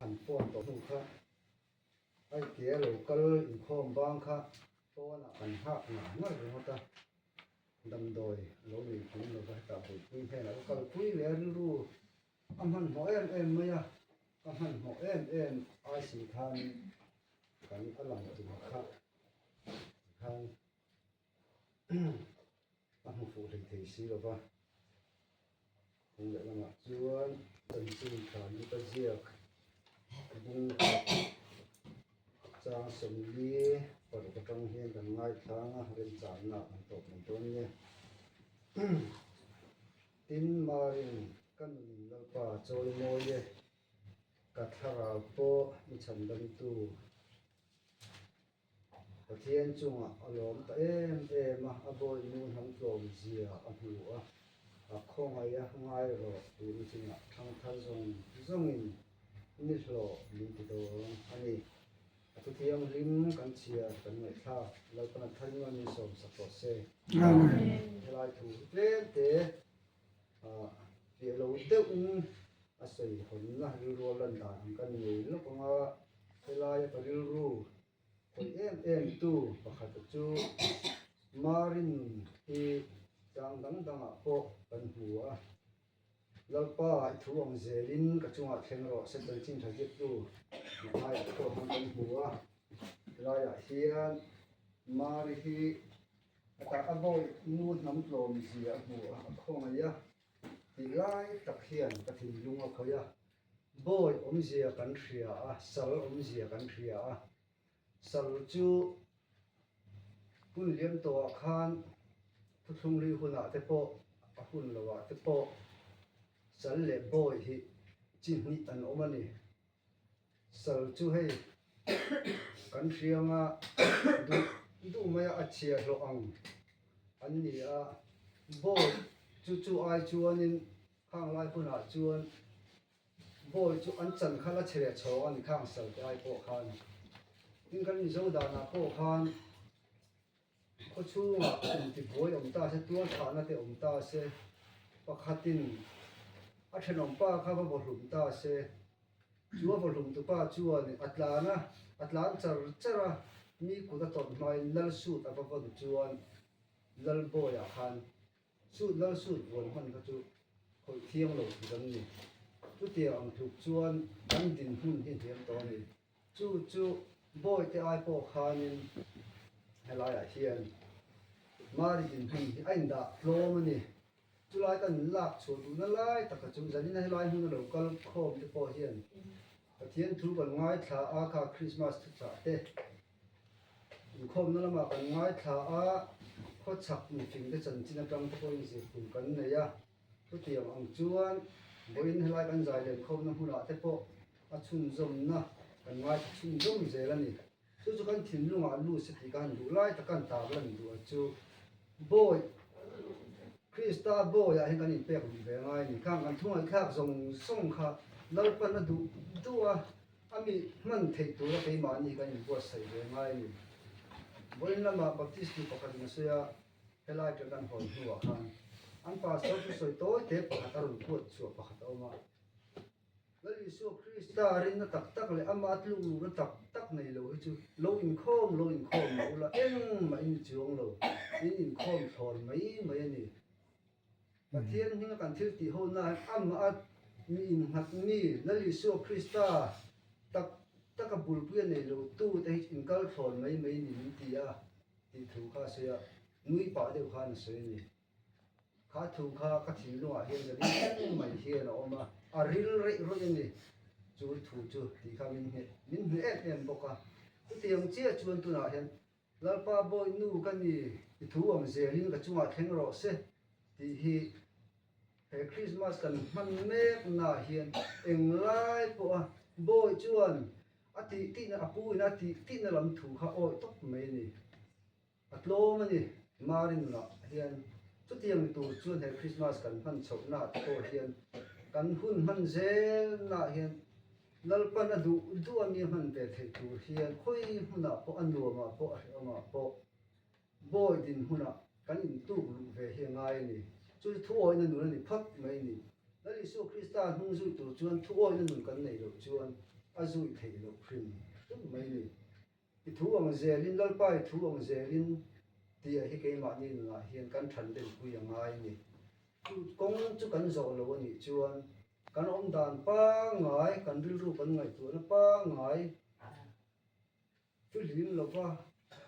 Han phone tawh hnu kha Aitea lo kal inkhawm bang kha pawnah kan nghak ngar ngar ringawt a, damdawi a lo nei kim lo va, hetah buaipui hnenah ka kalpui leh a rilru a hmanhmawh em em mai a, ka hmanhmawh em em ai si khan kan a lang tum kha tikhan a hmu fuh hlei thei si lo va. Kawng leh lamah chuan chanchin tha luka ziak bung khat chang sawmli paruk atang hian kan ngaithlang a remchanna kan tawp mai dawn nia. Tin, Marin ka nunin Lalpa chawi mawi e, ka thlarau pawh mi chhandamtu. Pathian chungah a lawm ta em em a, a bawihnu hnam tlawm zia a hmu a, a khawngaih a ngai rawh tuna chinah thangthar zawng zawngin ni hlawh min ti dawn a ni. A thu thianghlim kan chhiar kan ngaihthlak Lalpan a thar ingawn min sawmsak rawh se. Helai thu hi tlem te fiah lo deuhin a sawi hawnna rilru a lan dan ang ka nei lawk ang a, helaia ka rilru khawih em em tu pakhata chu Mari nun hi chang dang dangah pawh kan hmu a, Lalpa i thu ang zelin ka chungah thleng rawh se chanchin tha ziaktu Mathaiah pawh khan kan hmu a, helaiah hian Mari hi A tah a bawi nu hnam tlawm zia a hmu a, a khawngaih a, tih lai tak hian ka thinlung a khawih a, bawi awmzia kan hria a, sal awmzia kan hria a, sal chu hun liam tawhah khan thuthlung hlui hunah te pawh a hun lohah te pawh sal leh bawi hi chi hnih an awm a ni. Sal chu hei kan hrianga duh duh maia a chhia hlawh ang an ni a, bawi chu chu ai chuanin khang lai hunah chuan bawi chu an chan kha la chhe leh chhawng a ni khang sal te ai pawh khan. Tin kan Mizo danah pawh khan Khaw chhungah intibuai awm ta se, tual thahna te awm ta se, pakhatin a thenawm pa kha va vawhlum ta se, chu a vawhlum tu pa chuan a tlan a, a tlan char char a, mi kut a tawrh hmain lal suit a va vawn chuan lal bawiah khan suit lal suit vuan hman kha chu khawih thiang lo tih kan ni. Chutiang ang tluk chuan kan dinhmun hi hniam tawh a ni. Chu chu Bawite ai pawh khanin helaiah hian Mari dinhmun hi a indah tlawm a ni. Chulai kan lak chhuah duhna lai taka chu zanina helai hmuna lo kal khawm te pawh hian Pathian thu kan ngaithla a, kha Krismas thuchah te inkhawmna lamah kan ngaithla a, khawchhak mifing te chanchin atang te pawhin zirtur kan nei a. Chutiang ang chuan vawiin helai kan zai len khawmna hmunah te pawh a chhunzawmna kan ngaithla chhunzawm zel a ni. Chu chu kan thinlungah lut se tih ka han duh lai tak kan tar lan duh a chu Bawi, Krista Bawiah hian kan inpek luh ve ngai a ni. Khang kan thungaihthlak zawng zawng kha Lalpan a duh duh a, a mi hman theih tura keimahni kan inbuatsaih ve ngai a ni. Vawiin lamah Baptist nu pakhatin a sawi a. Helai ṭa kan hawn hnuah khan an pastor chu sawi tawi te pakhat a rawn kuat chhuah pakhat a awm a. Lal Isua Krista rinna tak tak leh amah tluk luhna tak tak nei lo hi chu lo inkhawm lo inkhawm mah ula engmah in ni chuang lo, in inkhawm thlawn mai mai a ni. Pathian hminga kan thil tih ho na hian amah a mi innghat mi Lal Isua Krista tak taka bulpui a nei lo tu te hi inkal thlawn mai mai ni min ti a. Tih thu kha a sawi a, nui pah deuh khan a sawi a ni. Kha thu kha ka thinlungah hian ka ding em mai hian a awm a, a ril reih rawih a ni. Chu thu chu tih kha min hneh, min hneh em em bawk a. Chutiang chiah chuan tunah hian Lalpa bawi nu ka ni, i thu ang zelin ka chungah thleng rawh se tih hi he Krismas kan hman meknaah hian englai pawha bawi chuan A tih tihna a pu in a tih tihna lam thu kha awih tawp mai a ni. A tlawm a ni. Mari nunah hian chutiang tur chuan he Krismas kan hman chhohnaah te pawh hian kan hun hman zelnaah hian Lalpan a duh duh a mi a hman ve theih tur hian khawi hmunah pawh a nuamah pawh a hrehawmah pawh bawi dinhmunah kan intuk luh ve hi a ngai a ni. Chu chu thuawihna nun a ni phawt mai a ni. Lal Isua Krista hnung zui tur chuan thuawihna nun kan neih loh chuan. A zui theih loh hrim hrim mai ni. I thu ang zelin, Lalpa i thu ang zelin tia hi keimahni nunah hian kan than lenpui a ngai a ni. Chu kawng chu kan zawh lo a nih chuan kan awm dan pangngai, kan rilru kan ngaihtuahna pangngai chu hlim lova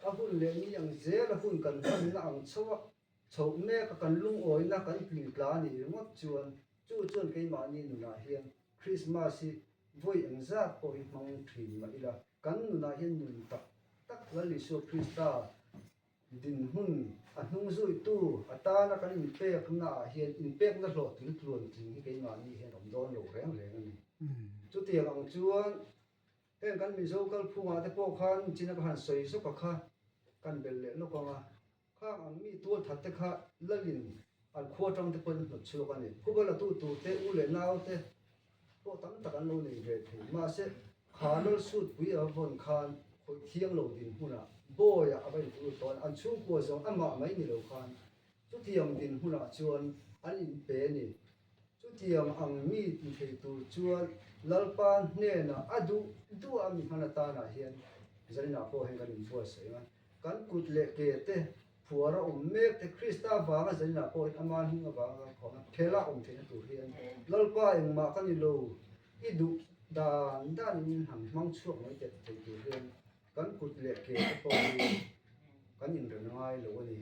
a hun leh ni ang zel a hun kan hmanna ang chho a chhoh mek a kan lungawina kan tlingtla a nih ringawt chuan chu chuan keimahni nunah hian Krismas hi vawi engzat pawh hi hmang thin mah ila kan nunah hian nun tak tak Lal Isua Krista dinhmun a hnung zuitu atana kan inpekna ah hian inpekna hlawhtling tluan tling hi keimahni hian awm dawn lo reng reng a ni. Chutiang ang chuan Heng kan Mizo kalphungah te pawh khan china ka han sawi zawk a kha kan belh leh lawk ang a, khang ang mi tual that te kha lalin an khua tang te pawhin hnawt chhuak a ni. Khuba la tu tur te u leh nau te pawh tam tak an lo nei ve thei. Mahse, kha lal sut pui a vawn khan khawih thiang lo dinhmunah bawiah a va intu lut tawh a ni. An chhungkua zawng amah mai ni lo khan chutiang dinhmunah chuan an inpe a ni. Chutiang ang mi ti thei tur chuan Lalpa hnenah a duh duh a mi hman atanah hian zaninah pawh hian kan inbuatsaih ang a. Kan kut leh ke te phuar a awm mek te Krista avanga zaninah pawh hian ama hming avanga kan khawm a, phela awm theihna tur hian Lalpa engmah ka ni lo, i duh dan danin min han hmang chhuak mai teh ti thei tur hian kan kut leh ke te pawh hi kan inrem ngai lo a ni.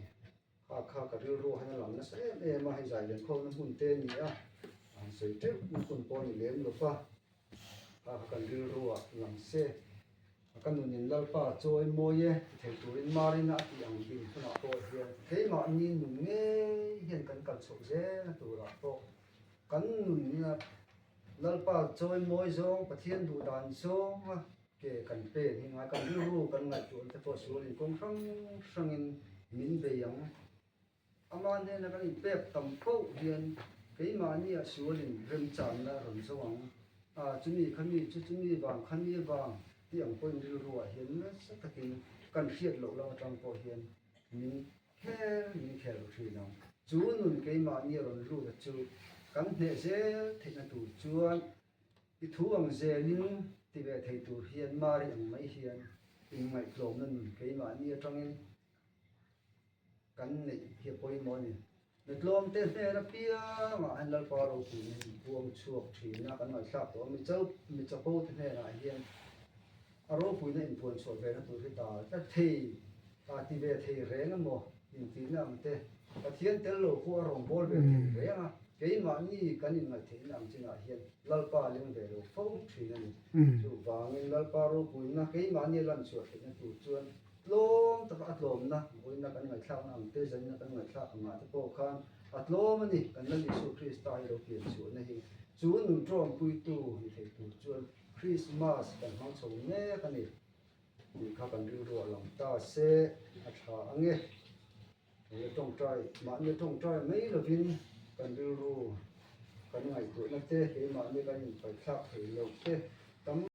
Kha kha ka rilru han a lang nasa em em a, hei zai lian khawmna hmun te a ni a, a han sawi teuh na hun pawh a ni lem lo va, kha kha kan rilruah lang se, a ka nunin Lalpa chawi mawi e ti thei turin Marina a tih ang din hunah pawh hian keimahni nun ngei hian kan kal chhoh zel na turah pawh kan nunna Lalpa chawi mawi zawng Pathian duh dan zawnga Ke kan pen hi ngai kan rilru kan ngaihtuahna te pawh sualin kawng hrang hrangin min bei ang. Ama hnena kan inpek tam poh hian keimahnia sualin remchanna a rawn zo ang. A chumi khami chu chumi vang khami vang tih ang pawhin rilruah hian nasa takin kan hriat loh lam atang pawh hian min khel min khel ru thin ang. Chu nun keimahnia rawn lut a chu kan hneh zel theihna tur chuan I thu ang zelin ti ve thei tur hian Mari ang mai hian inngaihtlawmna nun keimahni atangin kan neih hi a pawimawh a ni. Mitlawmte hnen apiangah hian Lalpa ropuina hi inpuang chhuak thin a, kan ngaihthlak tawh a, mi chapo te hnenah hian a ropuina inpuan chhuah vena tur hi dal tlat thei a ti ve thei reng emaw intihna ang te Pathian tel lo pawh a rawngbâwl ve thei reng a, keimahni kan inngaihtheihna ang chinah hian Lalpa a leng ve lo fo thin a ni. Chuvangin Lalpa ropuina keimahni a lanchhuah theihna tur chuan tlawm taka a tlawmna, vawiina kan ngaihthlakna ang te, zanina kan ngaihthlak angah te pawh khan a tlawm a ni. Kan Lal Isua Krista hi lo pian chhuahna hi chu nun ṭawmpuitu ni thei tur chuan Krismas kan hmang chho mek a ni tih kha kan rilruah lang ta se a ṭha ang e. He tawngtai, mahni tawngtai mai lovin kan rilru kan ngaihtuahna te, keimahni kan inpaithlak thei loh te tam.